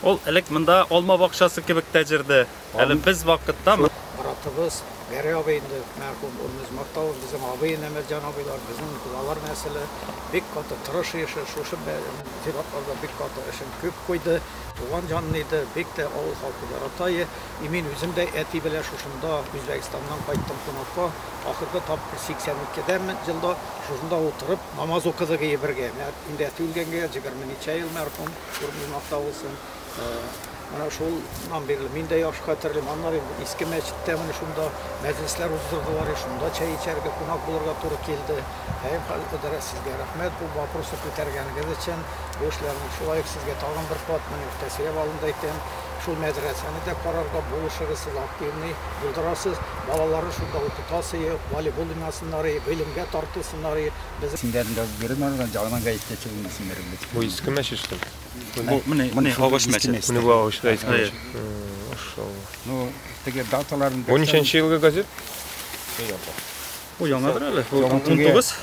Ул элек монда алма бакчасы кебек тә җырды. Әле без вакытта Братыбыз Гәрәй абый инде мәрхүм, Урмыз Мактауов, безнең абый Нәмәтҗан абыйлар, безнең кодалар нәселе бик каты тырыш эше, шушы зиратларда бик каты эшен күп куйды. Туган җанлы иде, бик тә авыл халкы ярата иде. И мин үзем дә әти белән шушында Үзбәкстаннан кайттым кунакка. Ахыргы тапкыр 82 елда шушында утырып намаз укыдык ие бергә. Менә инде әти үлгәнгә егерме ничә ел мәрхүм, Урмыз Мактау булсын. Менә шулнан бирле мин дә яхшы хәтерлим. Аннары инде иске мәчеттә менә шунда мәҗлесләр уздырдылар, шунда чәй эчәргә, кунак булырга туры килде. Әй, хәзрәт, сезгә рәхмәт бу вопросны күтәргәнегез өчен. Бу эшләрне шулай ук сезгә тагын бер кат менә тәэсир алында әйтәм. Шул мәдрәсәне дә карарга булышыгыз, сез активный булдырасыз. Балаларны шунда укытасыз, волейбол уйнасыннар, гыйлемгә тартылсыннар. Без Синдәрен язып бирдем, аннан җанан гаеткә чыгылмасын бирде. Бу иске мәчет шул. Бу менә агач мәчет. Менә бу агач да иске мәчет. Ну, теге даталарын Бу ничәнче елгы газет? Бу яңадыр әле. Бу 19.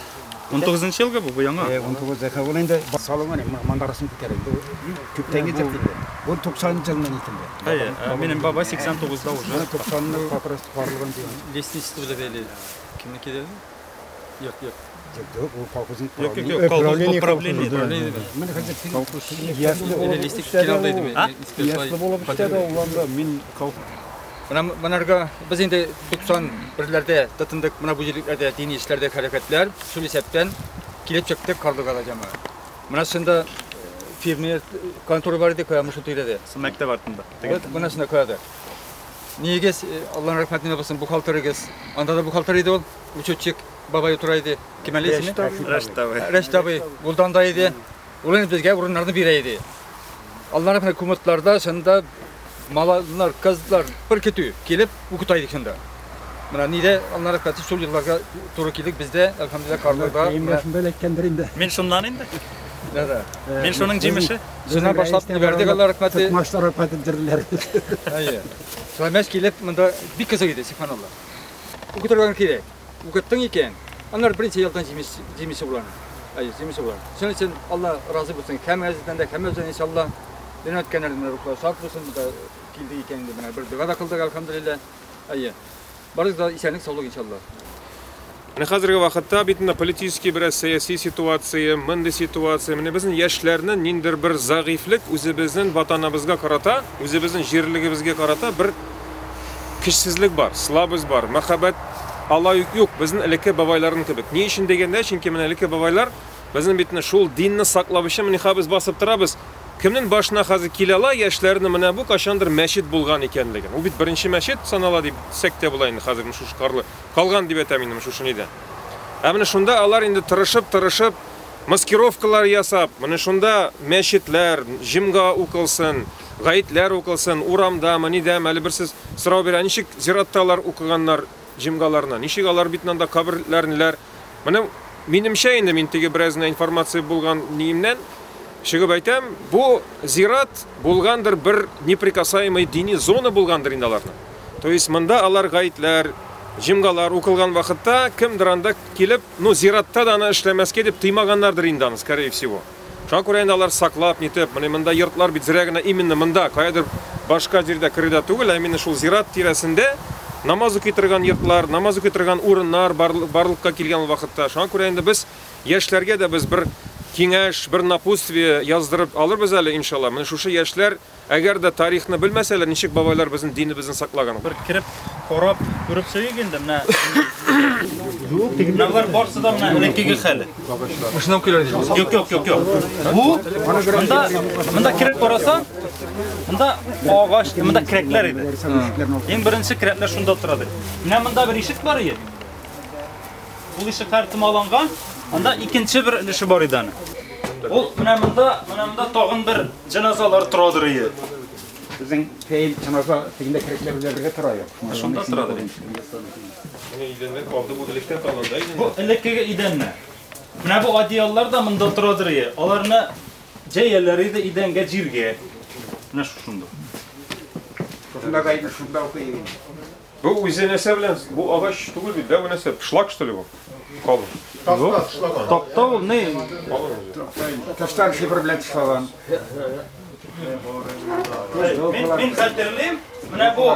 19 елгы бу, бу яңа. 19 ул инде салынган мандарасын күтәрә. Бу күптәнге йорт инде. Бу 90 елның итенде. Әйе, минем бабай 89-да уже. 90-ны как раз корылган дигән. Лестничество белән бәйле. Кемнеке дәде? Юк, юк. Юк, бу колхозның Юк, юк, юк, колхоз правление. Менә хәзер колхоз Яслы булып эшләде ул анда. Мин колхоз Менә монарга без инде 91-ләрдә тотындык, менә бу җирлекләрдә дини эшләрдә хәрәкәтләр, шул исәптән килеп чыкты Карлыгада җәмәгать. Менә шунда фирма контора бар иде, кая шул тирәдә. Мәктәп артында. Вот менә шунда куяды. Нигез, Аллаһның рәхмәтенә булсын, бухгалтерыгыз. Анда да бухгалтер иде ул, учетчик бабай утыра иде. Кем әле исеме? Рәшит абый. Рәшит абый булдан да иде. Ул инде безгә урыннарны бирә иде. Аллаһның рәхмәте кумытларда шунда малайлар, кызлар бер көтү килеп укыта идек шунда. Менә нидә Аллаһның рәхмәте шул елларга туры килдек бездә, әлхәмдүлилләһ, Карлыгада. Кәримгә шунда эләккәндер инде. Мин шуннан инде. Да, да. Мин шуның җимеше. Шуннан башлап җибәрдек Аллаһ рәхмәте. Тотмашлар рәхмәтен җирләр. Әйе. Шулай мәш килеп монда бик кызык иде, субханалла. Укытырга кирәк. Укыттың икән, аннары берничә елдан җимеш җимеше була. Әйе, җимеше була. Шуның өчен Алла разый булсын. Һәммәгездән дә, һәммәбездән иншалла. Дөнья үткәннәрнең рухлары саф булсын. Монда килдек икән инде менә бер дога да кылдык, әлхәмдүлилләһ. Әйе. Барыгыз да исәнлек, саулык иншалла. Менә хәзерге вакытта бит инде политический бераз сәяси ситуация, мондый ситуация, менә безнең яшьләрнең ниндидер бер зәгыйфьлек үзебезнең ватаныбызга карата, үзебезнең җирлегебезгә карата бер көчсезлек бар, слабость бар, мәхәббәт алай ук юк безнең элекке бабайларның кебек. Ни өчен дигәндә, чөнки менә элекке бабайлар безнең бит менә шул динне саклау өчен менә хәзер без басып торабыз. Кемнең башына хәзер килә ала яшьләрне менә бу кайчандыр мәчет булган икәнлеген. Ул бит беренче мәчет санала дип дисәк тә була инде хәзер менә шушы карлы калган дип әйтәм инде шушы нидә. Ә менә шунда алар инде тырышып-тырышып маскировкалар ясап, менә шунда мәчетләр, җомга укылсын, гаетләр укылсын, урамдамы, нидәме, әле берсез сорау бирә, ничек зиратта алар укыганнар җомгаларны, ничек алар бит анда каберләрнеләр. Менә минемчә инде мин теге бераз генә информация булган ниемнән чыгып әйтәм, бу зират булгандыр бер неприкасаемый дини зона булгандыр инде аларның. То есть монда алар гаетләр, җомгалар укылган вакытта кемдер анда килеп, ну зиратта да аны эшләмәскә дип тыймаганнардыр инде аны, скорее всего. Шуңа күрә инде алар саклап, нитеп, менә монда йортлар бит зря генә именно монда, каядыр башка җирдә керүдә түгел, ә именно шул зират тирәсендә намаз укый торган йортлар, намаз укый торган урыннар барлыкка килгән ул вакытта. Шуңа күрә инде без яшьләргә дә без бер киңәш, бер напутствие яздырып алырбыз әле, иншалла. Менә шушы яшьләр, әгәр дә тарихны белмәсәләр, ничек бабайлар безнең динебезне саклаган. Бер кереп, карап, күреп чыгыйк инде, менә. Менә болар барсы да менә элеккеге хәле. Машина килә ди. Юк, юк, юк, юк. Бу монда, монда кереп карасаң, монда агач, монда керәкләр иде. Иң беренче керәкләр шунда тора ди. Менә монда бер ишек бар иде. Ул ишек һәр томаланган, анда икенче бер өлеше бар иде аның. Ул менә монда, менә монда тагын бер җеназалар торадыр иде. Безнең фәил җеназа тегендә керәкләр белән бергә тора юк. Шунда торадыр инде. Менә идәннәр калды, бу электән калган да идәннәр. Бу элеккеге идәннәр. Менә бу одеяллар да монда торадыр иде. Аларны җәяләр иде идәнгә, җиргә. Менә шушында. Шушында гайны шунда укый инде. Бу үзе нәрсә белән? Бу агач түгел бит, да, бу нәрсә? Шлак, что ли бу? Калын. Такта тышлаган. Такта ул ни? Таштан шифр белән тышлаган. Мин хәтерлим, менә бу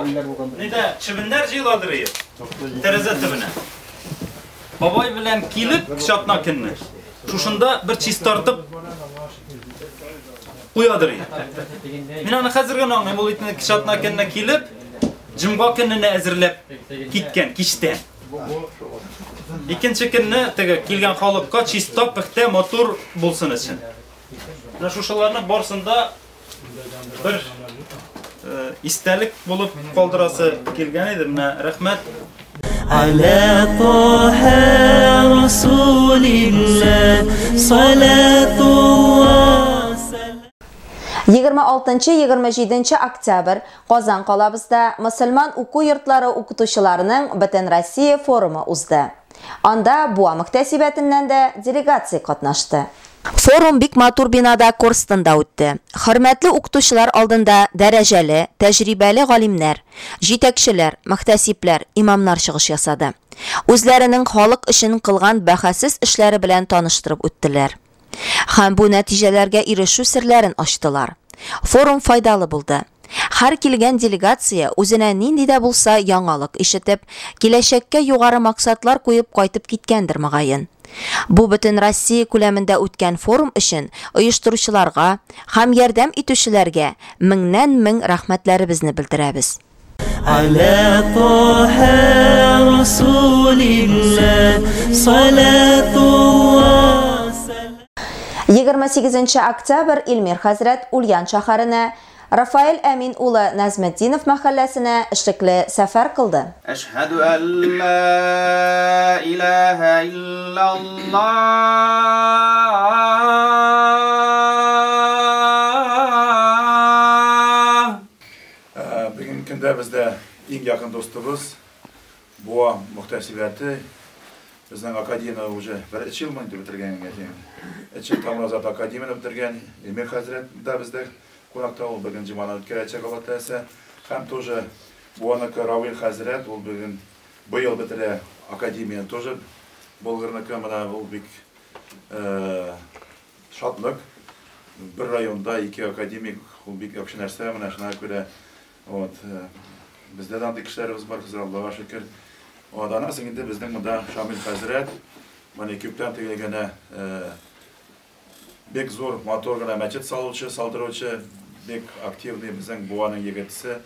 нидә чебеннәр җыеладыр иде. Тәрәзә төбенә. Бабай белән килеп, чатна көнне. Шушында бер чистартып куядыр иде. Мин аны хәзер генә аңлыйм, ул итне чатна көнне килеп, җомга көненә әзерләп киткән кичтән. Икенче көнне теге килгән халыкка чиста, пөхтә, матур булсын өчен. Менә шушыларны барсында бер истәлек булып калдырасы килгән иде. Менә рәхмәт. على طه رسول الله صلاة الله. 26-27 октябрь Казан калабызда мөселман уку йортлары укытучыларының Бөтен Россия форумы узды. Анда Буа мөхтәсибәтеннән дә делегация катнашты. Форум бик матур бинада Корстонда үтте. Хөрмәтле укытучылар алдында дәрәҗәле, тәҗрибәле галимнәр, җитәкчеләр, мөхтәсибләр, имамнар чыгыш ясады. Үзләренең халык өчен кылган бәһасез эшләре белән таныштырып үттеләр. Һәм бу нәтиҗәләргә ирешү серләрен ачтылар. Форум файдалы булды. Һәр килгән делегация үзенә нинди дә булса яңалык ишетеп, киләчәккә югары максатлар куеп кайтып киткәндер мөгаен. Бу бөтен Россия күләмендә үткән форум өчен оештыручыларга һәм ярдәм итүчеләргә меңнән-мең рәхмәтләребезне белдерәбез. على طه رسول الله صلاة الله 28 октябрь Илмир хәзрәт Ульян шәһәренә Рафаэль Әмин улы Нәзметдинов мәхәлләсенә эшлекле сәфәр кылды. Әшһәдү әллә илаһә иллаллаһ. Бүгенге көндә бездә иң якын дустыбыз Буа мөхтәсибәте безнең академияне уже бер өч ел инде бетергәнгә тиң. Өч ел тамыр академияне бетергән Илмир хәзрәт дә бездә кунакта, ул бүген җоманы үткәрәчәк Алла теләсә. Һәм тоже Буаныкы Равил хәзрәт, ул бүген быел бетерә академияне тоже Болгырныкы, менә ул бик шатлык. Бер районда ике академик, ул бик яхшы нәрсә, менә шуңа күрә вот бездә дә андый кешеләребез бар, хәзер Аллага шөкер. Вот аннан соң инде безнең монда Шамил хәзрәт, менә күптән түгел генә бик зур матур гына мәчет салучы, салдыручы, бик активный безнең Буаның егетсе.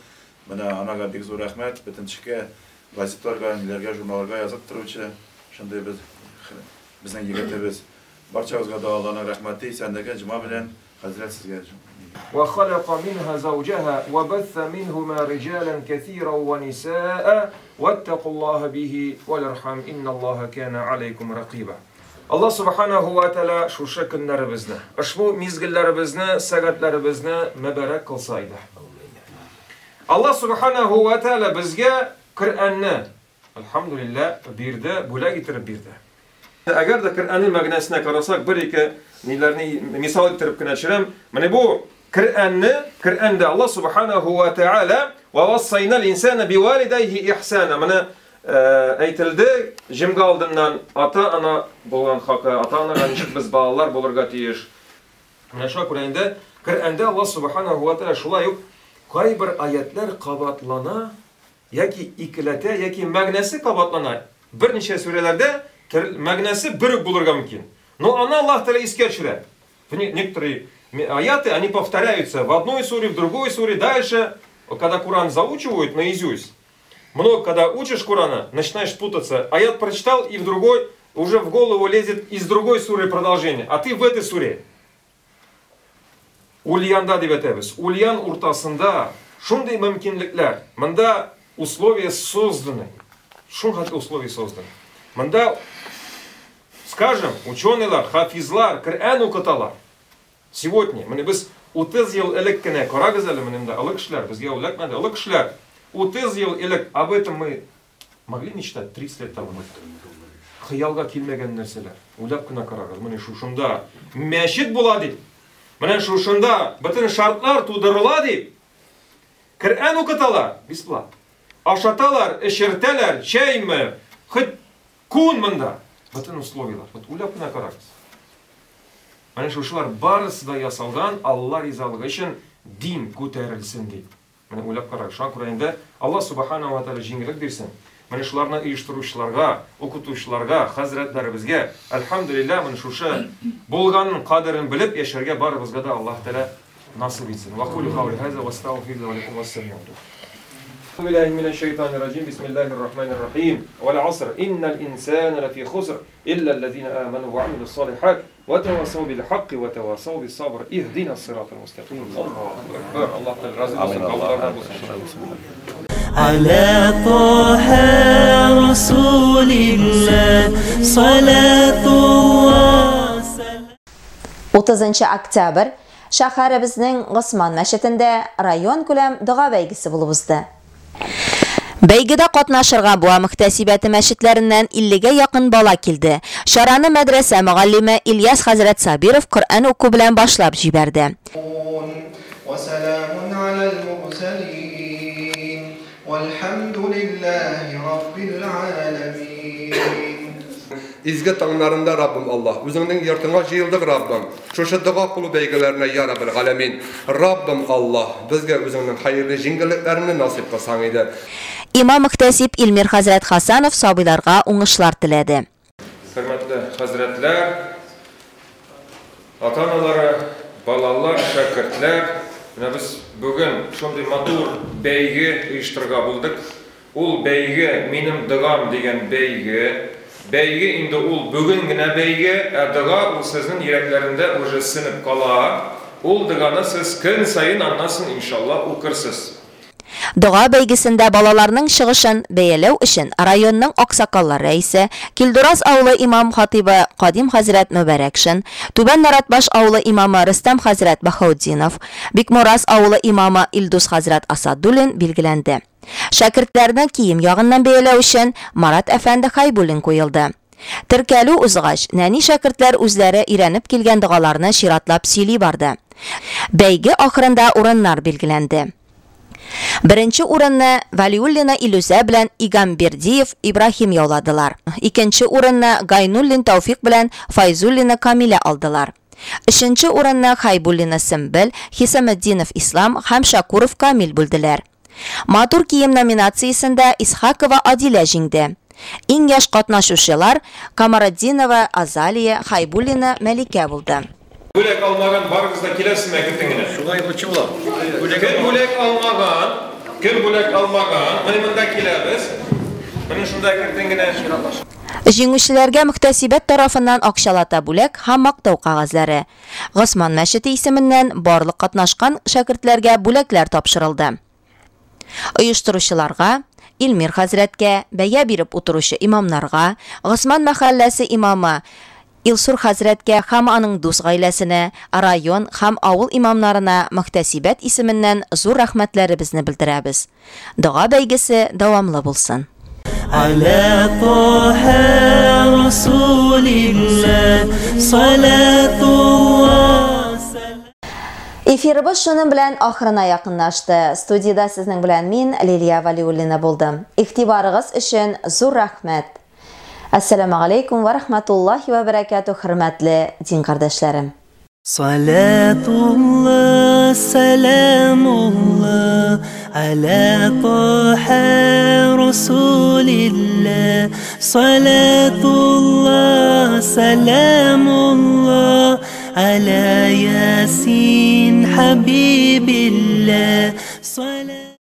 Менә анага бик зур рәхмәт, бөтен эшкә, газетларга, ниләргә, журналларга язып торучы, шундый без безнең егетебез. Барчагызга да Алланың рәхмәте, исәнлеге, җома белән хәзрәт сезгә. وخلق منها زوجها وبث منهما رجالا كثيرا ونساء واتقوا الله به والارحام إن الله كان عليكم رقيبا. Алла субханаху ва тааля шушы көннәребезне, ошбу мизгелләребезне, сәгатьләребезне мөбарәк кылса иде. Алла субханаху ва тааля безгә Коръәнне, альхамдулилла, бирде, бүләк иттереп бирде. Әгәр дә Коръәннең мәгънәсенә карасак, бер-ике ниләрне мисал иттереп кенә төшерәм. Менә бу Коръәнне, Коръәндә Алла субханаху ва тааля ва вассайнал инсана бивалидайхи ихсана. Менә әйтелде, җомга алдыннан ата-ана булган хакы, ата-анага ничек без балалар булырга тиеш. Менә шуңа күрә инде Коръәндә Алла субханаху ва тааля шулай ук кайбер аятлар кабатлана яки икеләтә, яки мәгънәсе кабатлана. Берничә сүрәләрдә мәгънәсе бер үк булырга мөмкин. Но аны Аллаһ Тәгалә искә төшерә. Некоторые аяты, они повторяются в одной суре, в другой суре. Дальше, когда Коран заучивают наизусть, много когда учишь Корана, начинаешь путаться. Аят прочитал, и в другой, уже в голову лезет из другой суры продолжение. А ты в этой суре. Ульянда дип әйтәбез. Ульян уртасында шундый мөмкинлекләр. Монда условия созданы. Шундый условия созданы. Монда, скажем, ученыйлар, хафизлар, Коръән укыталар. Сегодня, менә без 30 ел элек кенә карагыз әле, менә монда олы кешеләр, безгә үләкмәде, олы кешеләр. 30 ел элек об этом мы могли мечтать 30 лет тому назад. Хыялга килмәгән нәрсәләр. Уйлап кына карагыз, менә шушында мәчет була дип. Менә шушында бөтен шартлар тудырыла дип. Коръән укыталар, бесплатно. Ашаталар, эчертәләр, чәйме, хоть кун монда. Бөтен условиялар. Вот уйлап кына карагыз. Менә шушылар барысы да ясалган Алла ризалыгы өчен дин күтәрелсен дип. Менә уйлап карагыз. Шуңа күрә инде Алла субханаһу ва тааля җиңеллек бирсен. Менә шуларны оештыручыларга, укытучыларга, хәзрәтләребезгә, альхамдулилла, менә шушы булганның кадерен белеп яшәргә барыбызга да Аллаһ Тәгалә насыйп итсен. Ва кулю каули хаза ва астагфируллаһ ва лакум вассаляму алейкум. بالله من الشيطان الرجيم بسم الله الرحمن الرحيم والعصر إن الإنسان لفي خسر إلا الذين آمنوا وعملوا الصالحات وتواصوا بالحق وتواصوا بالصبر اهدنا الصراط المستقيم. الله أكبر. الله تعالى على طه رسول الله صلاة الله. 30 октябрь шәһәребезнең Госман мәчетендә район күләм дога бәйгесе булып узды. Бәйгедә катнашырга Буа мөхтәсибәте мәчетләреннән 50-гә якын бала килде. Чараны мәдрәсә мөгаллиме Ильяс хәзрәт Сабиров Коръән уку белән башлап җибәрде. وسلام على المرسلين والحمد لله رب العالمين. Изге таңнарында, Раббым Аллаһ, үзеңнең йортыңа җыелдык, Раббым. Шушы дога кылу бәйгеләренә, я Раббел галәмин. Раббым Аллаһ, безгә үзеңнең хәерле җиңеллекләреңне насыйп кылсаң иде. Имам-мөхтәсиб Илмир хәзрәт Хасанов сабыйларга уңышлар теләде. Хөрмәтле хәзрәтләр, ата-аналары, балалар, шәкертләр, менә без бүген шундый матур бәйге оештырырга булдык. Ул бәйге Минем догам дигән бәйге. Бәйге инде ул бүген генә бәйге, ә дога ул сезнең йөрәкләрендә уже сеңеп кала. Ул доганы сез көн саен аннан соң иншалла укырсыз. Дога бәйгесендә балаларның чыгышын бәяләү өчен районның аксакаллар рәисе, Килдураз авылы имам-хатыйбы Кадим хәзрәт Мөбарәкшин, Түбән Наратбаш авылы имамы Рөстәм хәзрәт Баһаутдинов, Бикмураз авылы имамы Илдус хәзрәт Асадуллин билгеләнде. Шәкертләрне кием ягыннан бәяләү өчен Марат әфәнде Хәйбуллин куелды. Теркәлү узгач, нәни шәкертләр үзләре өйрәнеп килгән догаларны чиратлап сөйли барды. Бәйге ахырында урыннар билгеләнде. Беренче урынны Вәлиуллина Илүзә белән Игамбердиев Ибраһим яуладылар. Икенче урынны Гайнуллин Тәүфик белән Файзуллина Камилә алдылар. Өченче урынны Хәйбуллина Сөмбел, Хисаметдинов Ислам һәм Шакуров Камил бүлделәр. Матур кием номинациясендә Исхакова Адилә җиңде. Иң яшь катнашучылар Камаратдинова Азалия, Хәйбуллина Мәликә булды. Бүләк алмаган барыгыз да киләсезме әкертен генә? Шулай лучше була. Кем бүләк алмаган? Кем бүләк алмаган? Менә монда киләбез. Менә шунда әкертен генә. Җиңүчеләргә мөхтәсибәт тарафыннан акчалата бүләк һәм мактау кәгазьләре, Госман мәчете исеменнән барлык катнашкан шәкертләргә бүләкләр тапшырылды. Оештыручыларга, Илмир хәзрәткә, бәя биреп утыручы имамнарга, Госман мәхәлләсе имамы Илсур хәзрәткә һәм аның дус гаиләсенә, район һәм авыл имамнарына мөхтәсибәт исеменнән зур рәхмәтләребезне белдерәбез. Дога бәйгесе дәвамлы булсын. على طه رسول الله صلاة الله Эфирыбыз шуның белән ахырына якынлашты. Студиядә сезнең белән мин, Лилия Валиуллина булдым. Игътибарыгыз өчен зур рәхмәт. Ассаламу алейкум ва рахматуллахи ва баракатух, хөрмәтле дин кардәшләрем. صلاة الله سلام الله على طه رسول الله صلاة الله سلام الله على ياسين حبيب الله صلاة